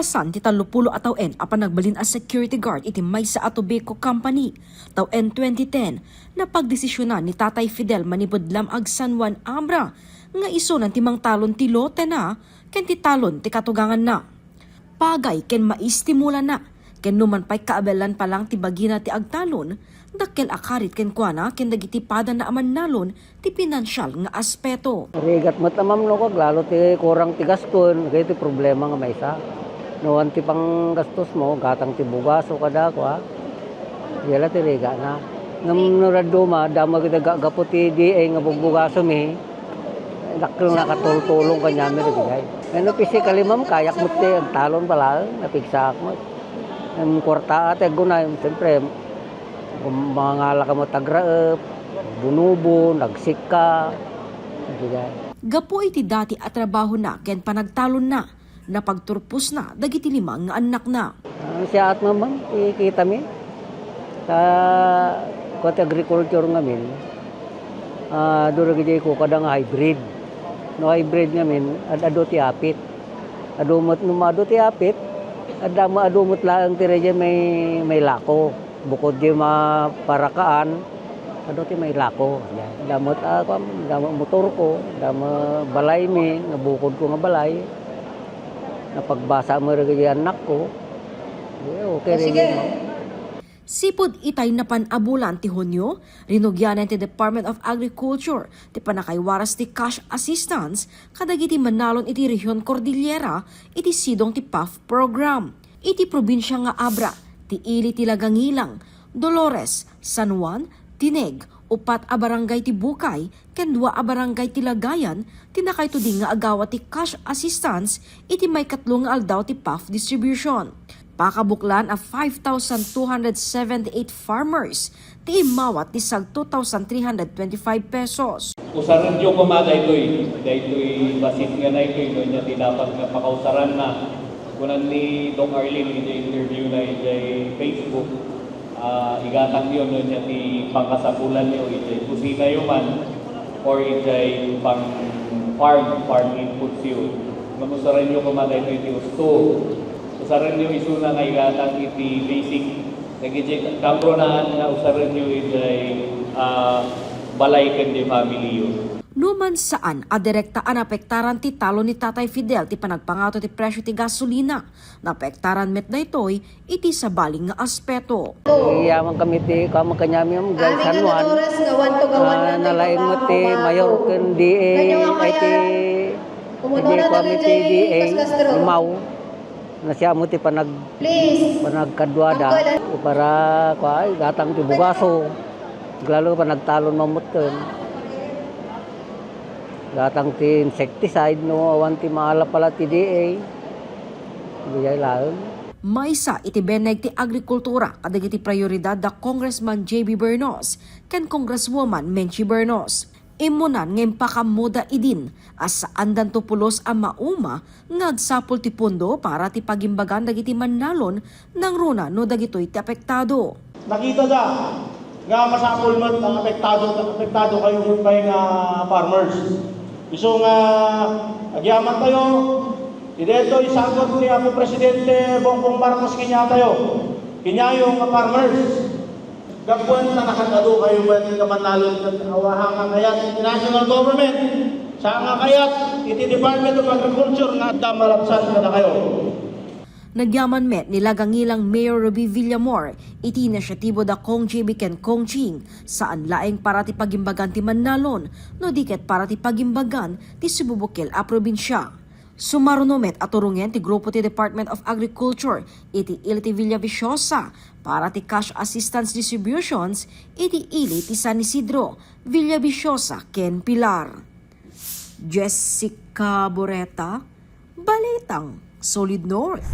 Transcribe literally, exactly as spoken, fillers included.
San ti tallopulo a tawen a panagbalin a security guard iti maysa a tobacco company, tawen twenty ten, napagdesisionan ni Tatay Fidel manipud Lam-ag San Juan Abra nga isunan ti mangtalon ti lotena ken ti talon ti katuganganna. Pagay ken maistimulana, ken numan pay kaabelan pa lang ti bagina ti agtalon, dakkel a karit kenkuana ken dagiti padana a mannalon ti pinansial nga aspeto. Rigat met a mamnokag, lalo ti kurang ti gaston, kaya ti problema nga maysa. No, awan ti panggastos mo, gatang ti bugaso kada kua. Yala ti rigana. Ngem no dadduma, damo kita ga-, gapu ti D A nga bugbugaso mi, dakkel nga katultulong kaniami dagiti. Ngem no physically, ma'am, kayak met ti agtalon pa laeng, napigsaak met. Ngem kuarta ti aggunay, siyempre, Kung mangala ka met agraep, bunubon, agsikka, dagiti. Gapu iti dati a trabahona ken panagtalonna, napagturposna dagiti lima nga annakna. Ah, siaat nga, ma'am, ikitami. Ta, kua ti agriculture ngamin, ah, adu dagiti kukada nga hybrid. No hybrid ngamin, ad-adu ti apit. Adu met, no maadu ti apit, adda ma-, adu met laeng ti radial may, may lako. Bukod di maparakaan, adu ti may lako. Yan. Adda met, ah, kuan, adda met motorko, adda met balaymi, nga bukodko nga balay. Napagbasa met dagiti annakko. Eh, okay. O, sige. Sipud itay napan a bulan ti Hunio, rinugianan ti Department of Agriculture ti pannakaiwaras ti cash assistance kadagiti mannalon iti Rehion Cordillera iti sidong ti PAF program. Iti probinsia nga Abra, ti ili ti Lagangilang, Dolores, San Juan, Tineg, upat a barangay ti Bukay, ken dua a barangay ti Lagayan ti nakaitudi nga agawat ti cash assistance iti maikatlo nga aldaw ti PAF distribution. Pakabuklan a five thousand two hundred seventy-eight farmers ti immawat ti sag two thousand three hundred twenty-five pesos. Usarenyo koma daytoy, daytoy basit nga daytoy, no, nya ti dapat nga pakausaranna. Kunan ni Doc Arlene iti interview na iti Facebook, ah, igatangyo, no, nya ti pangkasapulanyo iti kusinayo man or iti pang farm, farm inputsyo. Ngem usarenyo koma daytoy ti usto. Usarenyo isuna nga igatang iti basic. Dagiti kamronaan nga usarenyo iti, ah, balay ken di family yo. Numan saan a direkta a naapektaran ti talon ni Tatay Fidel ti panagpangato ti presyo ti gasolina, naapektaran met daytoy iti sabali nga aspeto. Iyaman kami ti, kami kaniami, um, San Juan. Ah, nalaing met ti mayor ken D A, ay ti, ti kami ti D A, Limao. Nasiam ti panag-, panagkaduada. Para, kua, ay, gatang ti bugaso. Lalo panagtalon mamutten. Gatang ti insecticide no awan ti maalap pala ti D A. Daydiay laeng. Maysa iti binneg ti agrikultura kadagiti prioridad da Congressman J B Bernos ken Congresswoman Menchi Bernos. Immunan nga impakaammoda idin a saandanto pulos a mauma nga agsapul ti pondo para ti pagimbagan dagiti mannalon nangruna no dagitoy ti apektado. Nakitada nga masapul met nga apektado, apektado kayo met pay nga farmers. Isu nga agyaman tayo, ti daytoy sagut ni Apo Presidente Bongbong Marcos kaniatayo, kaniayo nga farmers. Gapuan ta nakaad-adu kayo met nga mannalon ket awan nga kayat iti national government, saan nga kayat iti Department of Agriculture nga adda malabsan kadakayo. Nagyaman met ni Lagangilang Mayor Ruby Villamor iti inisyatibo da Cong J B ken Cong Ching, saan laeng para ti pagimbagan ti mannalon, no di ket para ti pagimbagan ti sububukel a probinsia. Sumaruno met a turongen ti grupo ti Department of Agriculture iti ili ti Villaviciosa para ti cash assistance distributions iti ili ti San Isidro, Villaviciosa ken Pilar. Jessica Boreta, Balitang Solid North.